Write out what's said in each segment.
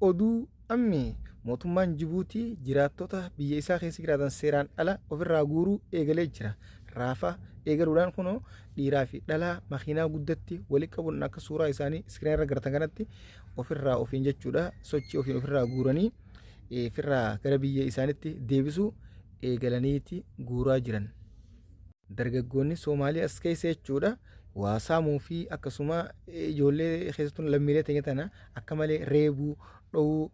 Oduu ammee mootummaan Jibuutii jiraattota biyya isaa keessa jiraatan seeraan ala ofirraa guuruu eegalee jira. Raafa eegaluudhaan kunoo dhiiraa fi dhalaa makiinaa guddatti wali qabuun akka suuraa isaanii iskiriina irra gartan kanatti ofirraa ofiin jechuudha sochii ofiin ofirraa guuranii ofirraa gara biyya isaanitti deebisuu eegalaniiti guuraa jiran. Dargaggoonni Soomaalii as keessa jechuudha waa saamuu fi akkasuma ijoollee keessattuu lammiilee teenya tana akka malee reebuu, dhowuu,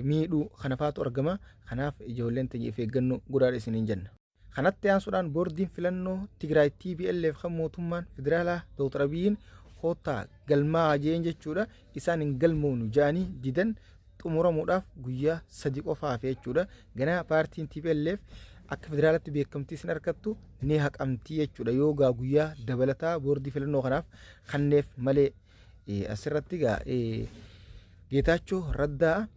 miidhuu kana faatu argama. Kanaaf ijoolleen teenya if eeggannoo godhaadha isiniin jenna. Kanatti aansuudhaan boordiin filannoo Tigraay TPLF kan mootummaan federaalaa Dr. Abiyyiin koottaa galmaa'aa jeen jechuudha isaan hin galmoonu ja'anii didan xumuramuudhaaf guyyaa 3 qofa hafe jechuudha. Ganaa paartiin TPLF akka federaalatti beekamtii isin argattu ni haqamtii jechuudha. Yoo gaa guyyaa dabalataa boordii filannoo kanaaf kanneef malee asirratti gaa Geetaachoo Raddaa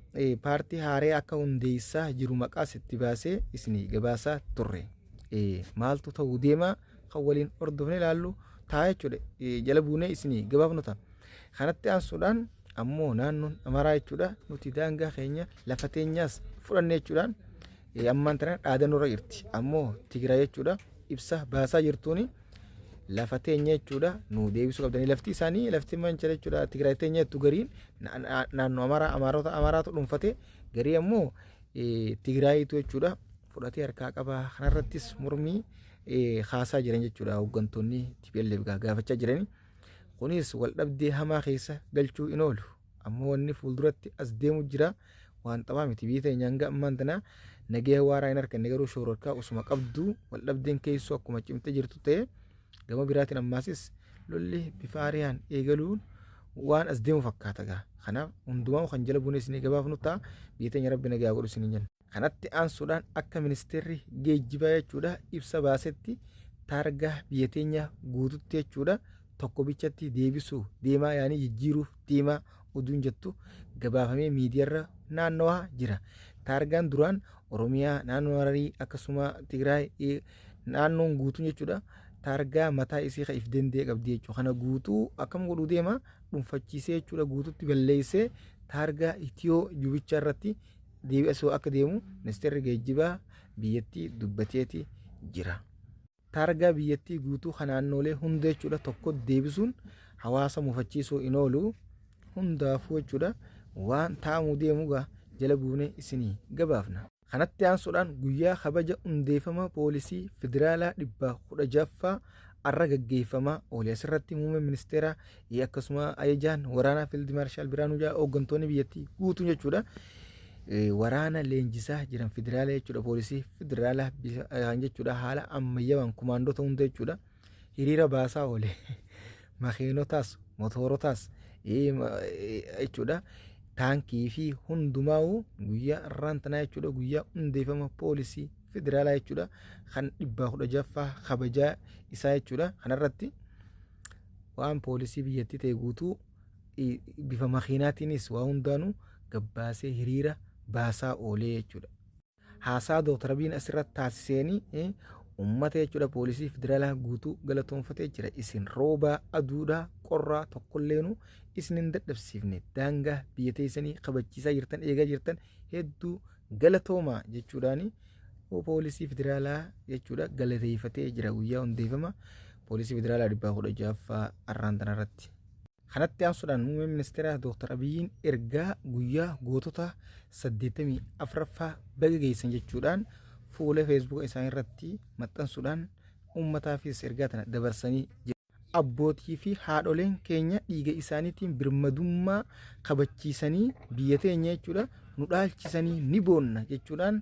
paartii haaree akka hundeessaa jiru maqaas itti baasee isinii gabaasaa turre. Maaltu ta'uu deema kan waliin hordofne ilaallu ta'a jechuudha. Jala buunee isinii gabaafnu ta'a. Kanatti aansuudhaan ammoo naannoon Amaaraa jechuudha nuti daangaa keenya lafa teenyaas fudhanne jechuudhaan ammaan tana dhaadannoorra jirti. Ammoo Tigraay jechuudha ibsa baasaa jirtuuni lafa teenya jechuudha nu deebisuu qabdanii lafti isaanii lafti mancha jechuudha Tigraay teenya jettu gariin naannoo Amaaraa Amaarota Amaaraatu dhuunfate garii ammoo Tigraayitu jechuudha fudhatee harkaa qaba kanarrattis mormii kaasaa jiran jechuudha hooggantoonni TPLF gaafachaa jiranii. Kunis waldhabdee hamaa keessa galchuu hin oolu. Ammoo wanni fuulduratti as deemu jira waan taphaa miti. Biyyi teenya hanga ammaan tana nagaya waaraa hin arganne garuu shoororkaa osuma qabdu waldhabdeen keessoo akkuma cimtee jirtu ta'e gama biraatiin ammaasis lolli bifa haariyaan eegaluun waan as deemu fakkaata gaa. Kanaaf hundumaa kan jala buunee isinii gabaafnu ta'a. Biyya teenya rabbi nagayaa godhu isiniin jenna. Kanatti aansuudhaan akka ministeerri geejjibaa jechuudha ibsa baasetti taargaa biyya teenya guututti jechuudha tokko bichatti deebisuu deemaa yaanii jijjiiruuf deemaa oduun jettu gabaafamee miidiyarra naannawaa jira. Taargaan duraan Oromiyaa, naannoo Hararii akkasuma Tigraay naannoon guutuun jechuudha taargaa mataa isii kan if danda'e qabdi jechuudha. Kana guutuu akkam godhuu deema dhuunfachiisee jechuudha guututti balleessee taargaa Itiyoo jubichaa irratti deebi'asuu akka deemu ministeerri geejjibaa biyyattii dubbateeti jira. Taargaa biyyattii guutuu kan naannoolee hunda jechuudha tokko deebisuun hawaasa mufachiisuu hin oolu hundaafuu jechuudha waan taa'amuu deemu gaa jala buunee isinii gabaafna. Kanatti aansuudhaan guyyaa kabaja hundeeffama poolisii federaalaa 116ffaa arra gaggeeffamaa oole. Asirratti muummeen ministeeraa akkasuma ajajaan waraanaa Fiild Maarshaal Biraanuu Juulaa hooggantoonni biyyattii guutuun jechuudha. Waraana leenjisaa jiran federaala jechuudha poolisii federaalaa kan jechuudha haala ammayyawaan kumaandota hunda jechuudha hiriira baasaa oole makiinotaas motoorotaas jechuudha taankii fi hundumaa'uu guyyaa har'aan tanaa jechuudha guyyaa hundeeffama poolisii federaalaa jechuudha kan 116ffaa kabajaa isaa jechuudha kanarratti waan poolisii biyyattii ta'e guutuu bifa makiinaatiinis waa hundaanuu gabbaasee hiriira baasaa oolee jechuudha. Haasaa Dooktar Abiyin asirratti taasiseenii uummata jechuudha poolisii federaalaa guutuu galatoonfatee jira. Isin roobaa, aduudhaa, qorraa tokkolleenu isin hin dadhabsiifne daangaa biyya teessanii kabachiisaa jirtan eegaa jirtan hedduu galatoomaa jechuudhaani poolisii federaalaa jechuudha galateeffatee jira guyyaa hundeeffama poolisii federaalaa 116ffaa har'aan tanarratti. Kanatti aansuudhaan muummeen ministeeraa Dooktar Abiyyiin ergaa guyyaa gootota 84ffaa baga geessan jechuudhaan fuula feesbuuka isaanii irratti maxxansuudhaan uummataafis ergaa tana dabarsanii jiru. Abbootii fi haadholeen keenya dhiiga isaaniitiin birmadummaa kabachiisanii biyya teenya jechuudha nu dhaalchisanii ni boonna jechuudhaan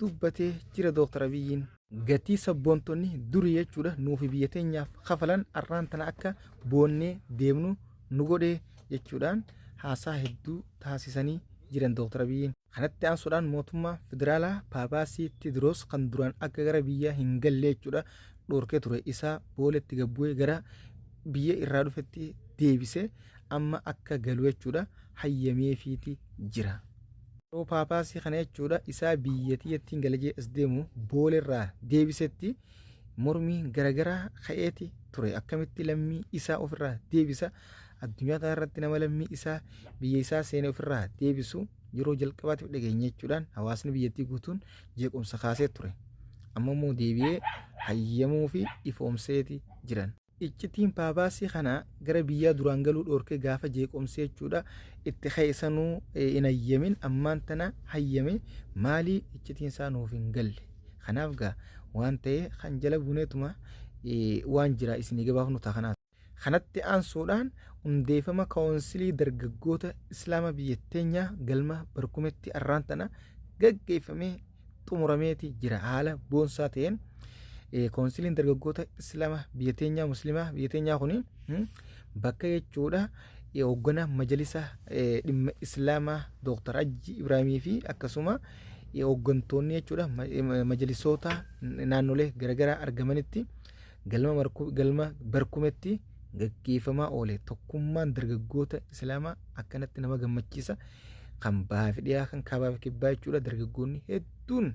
dubbatee jira Dooktar Abiyyiin. Gatii sabboontonni durii jechuudha nuufi biyya teenyaaf kafalan arraan tana akka boonnee deemnu nu godhe jechuudhaan haasaa hedduu taasisanii jiran Dooktar Abiyyiin. Kanatti aansuudhaan mootummaa federaalaa Paapaasii Teediroos kan duraan akka gara biyyaa hin galle jechuudha dhorkee ture isaa booletti gad bu'ee gara biyya irraa dhufetti deebise amma akka galu jechuudha hayyameefiiti jira. Yeroo Paapaasii kana jechuudha isaa biyya tiyyattiin gala jee as deemu boolerraa deebisetti mormiin garagaraa ka'eeti ture. Akkamitti lammii isaa ofirraa deebisa? Addunyaa tana irratti nama lammii isaa biyya isaa seene ofirraa deebisu yeroo jalqabaatiif dhageenye jechuudhaan hawaasni biyyattii guutuun jeequmsa kaasee ture. Amma immoo deebi'ee hayyamuu fi ifoomseeti jiran. Iccitiin paapaasii kana gara biyyaa duraan galuu dhoorkee gaafa jeequmsee jechuudha itti ka'e sanuu hin hayyamin ammaan tana hayyame maalii iccitiin isaa nuuf hin galle. Kanaaf gaa waan ta'e kan jala buneetuma waan jira isinii gabaafnu ta'a kanaaf. Kanatti aansuudhaan hundeeffama Kaawunsilii Dargaggoota Islaama biyya teenyaa galma Barkumetti arraan tana gaggeeffamee xumurameeti jira. Haala boonsaa ta'een Kaawunsiliin Dargaggoota Islaama biyya teenyaa Muslimaa biyya teenyaa kuni bakka jechuudha hoogganaa majalisa dhimma Islaamaa Dooktar Hajji Ibraahimii fi akkasuma hooggantoonni jechuudha majalisoota naannolee garaagaraa argamanitti galma galma Barkumetti gaggeeffamaa oole. Tokkummaan dargaggoota Islaamaa akkanatti nama gammachiisa. Kan bahaa fi dhiyaa kan kaabaa fi kibbaa jechuudha dargaggoonni hedduun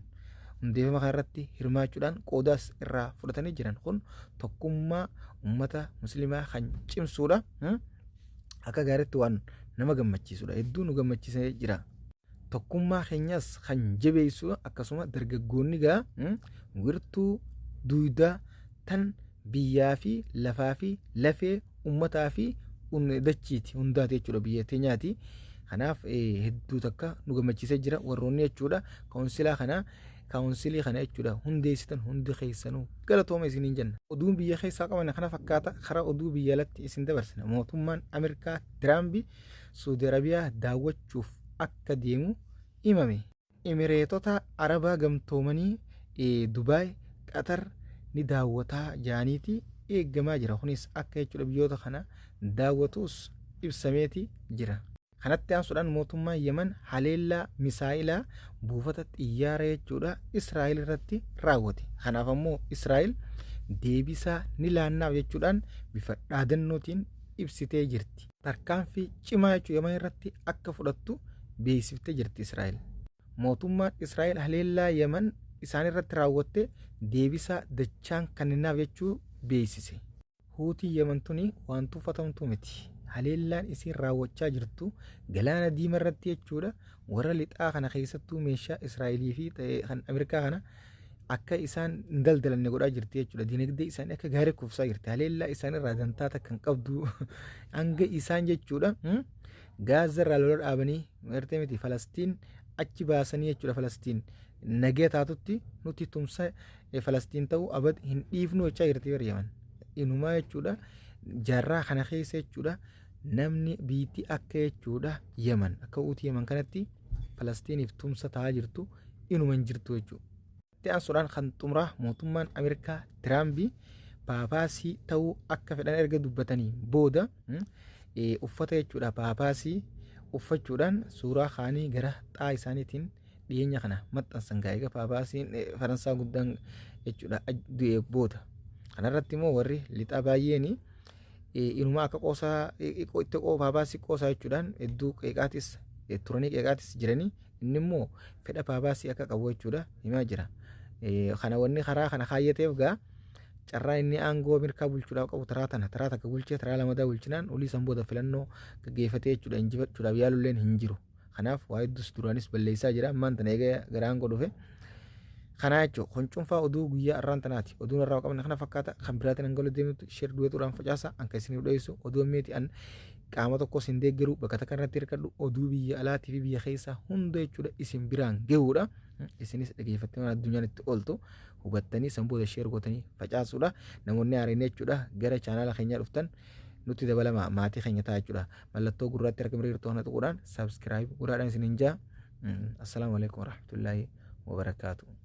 hundeeffama kanarratti hirmaachuudhaan qoodaas irraa fudhatanii jiran. Kun tokkummaa ummata muslimaa kan cimsuudha. Akka gaariitti waan nama gammachiisudha. Hedduu nu gammachiisee jira. Tokkummaa keenyas kan jabeessu akkasuma dargaggoonni gaa wirtuu duudaa tan biyyaa fi lafaa fi lafee ummataa fi dachiiti hundaati jechuudha biyya teenyaati. Kanaaf hedduu takka nu gammachiisee jira warroonni jechuudha kaawunsilaa kana kaawunsilii kana jechuudha hundeessitan hundi keessanuu galatooma isiniin jenna. Oduun biyya keessaa qaban kana fakkaata karaa oduu biyya alatti isin dabarsina. Mootummaan Ameerikaa Tiraampi Suudi Arabiyaa daawwachuuf akka deemu himame. Imireetota Arabaa Gamtoomanii, Dubaay, Qatar ni daawwataa jaaniiti eeggamaa jira. Kunis akka jechuudha biyyoota kana daawwatus ibsameeti jira. Kanatti aansuudhaan mootummaan Yemen haleellaa misaa'ilaa buufata xiyyaara jechuudha Israa'el irratti raawwate. Kanaaf ammoo Israa'el deebisaa ni laannaaf jechuudhaan bifa dhaadannootiin ibsitee jirti. Tarkaanfii cimaa jechuun Yaman irratti akka fudhattu beeksiftee jirti Israa'el. Mootummaan Israa'el haleellaa Yaman isaan irratti raawwatte deebisaa dachaan kanninaaf jechuu beeksise. Huutiin Yaman tuni waan tuffatamtu miti. Haleellaan isiin raawwachaa jirtu galaana diima irratti jechuudha warra lixaa kana keessattuu meeshaa Israa'elii fi kan Ameerikaa kana akka isaan hin daldalanne godhaa jirti jechuudha. Dinagdee isaanii akka gaarii kufsaa jirti. Haleellaa isaan irraa dantaa takka hin qabdu. Hanga isaan jechuudha Gaaza irraa lola dhaabanii gartee miti Falastiin achi baasanii jechuudha Falastiin nagaya taatutti nuti tumsa Falastiin ta'uu abad hin dhiifnu jechaa jirti bari Yaman. Inumaa jechuudha jaarraa kana keessa jechuudha namni biitti akka jechuudha Yaman akka uutii Yaman kanatti Falastiiniif tumsa ta'aa jirtu inuma hin jirtu jechuudha. Itti aansuudhaan kan xumuraa mootummaan Ameerikaa Tiraampi paapaasii ta'uu akka fedhan erga dubbatanii booda uffata jechuudha paapaasii uffachuudhaan suuraa kaanii gara xaa isaaniitiin dhiyeenya kana maxxansan gaa egaa paapaasiin Faransaa guddaan jechuudha du'ee booda. Kanarratti immoo warri lixaa baay'een inuma akka qoosaa itti paapaasii qoosaa jechuudhaan hedduu qeeqaatis turanii qeeqaatis jiranii inni immoo fedha paapaasii akka qabu jechuudha himaa jira. Kana wanni karaa kana kaayyateef gaa carraa inni aangoo Ameerikaa bulchuudhaaf qabu taraa tana taraa takka bulchee taraa lamadaa bulchinaan olii san booda filannoo gaggeeffatee jechuudha injifachuudhaaf yaalulleen hin jiru. Kanaaf waa hedduus duraanis balleessaa jira ammaan tana eega gara aangoo dhufe. Kanaa jechuun kun cuunfaa oduu guyyaa har'aan tanaati. Oduun har'aa qabna kana fakkaata kan biraatiin hanga walitti deemnutti share duwetuudhaan facaasa an kan isiniif dho'eessu oduu ammeeti an qaama tokkos hin deeggaru bakka takka irratti hirkadhu oduu biyya alaatii fi biyya keessaa hunda jechuudha isin biraan gahuudha. Isinis dhageeffattanii waan addunyaan itti ooltu hubattanii san booda share gootanii facaasuudha. Namoonni haareen jechuudha gara chaanaala keenyaa dhuftan nutti dabalama maatii keenya ta'a jechuudha. Mallattoo gurraatti argamu irra kana tuquudhaan subscribe godhaadhaan isiniin jaa. Assalaamu alaikum warahmatullaahi wabarakaatuh.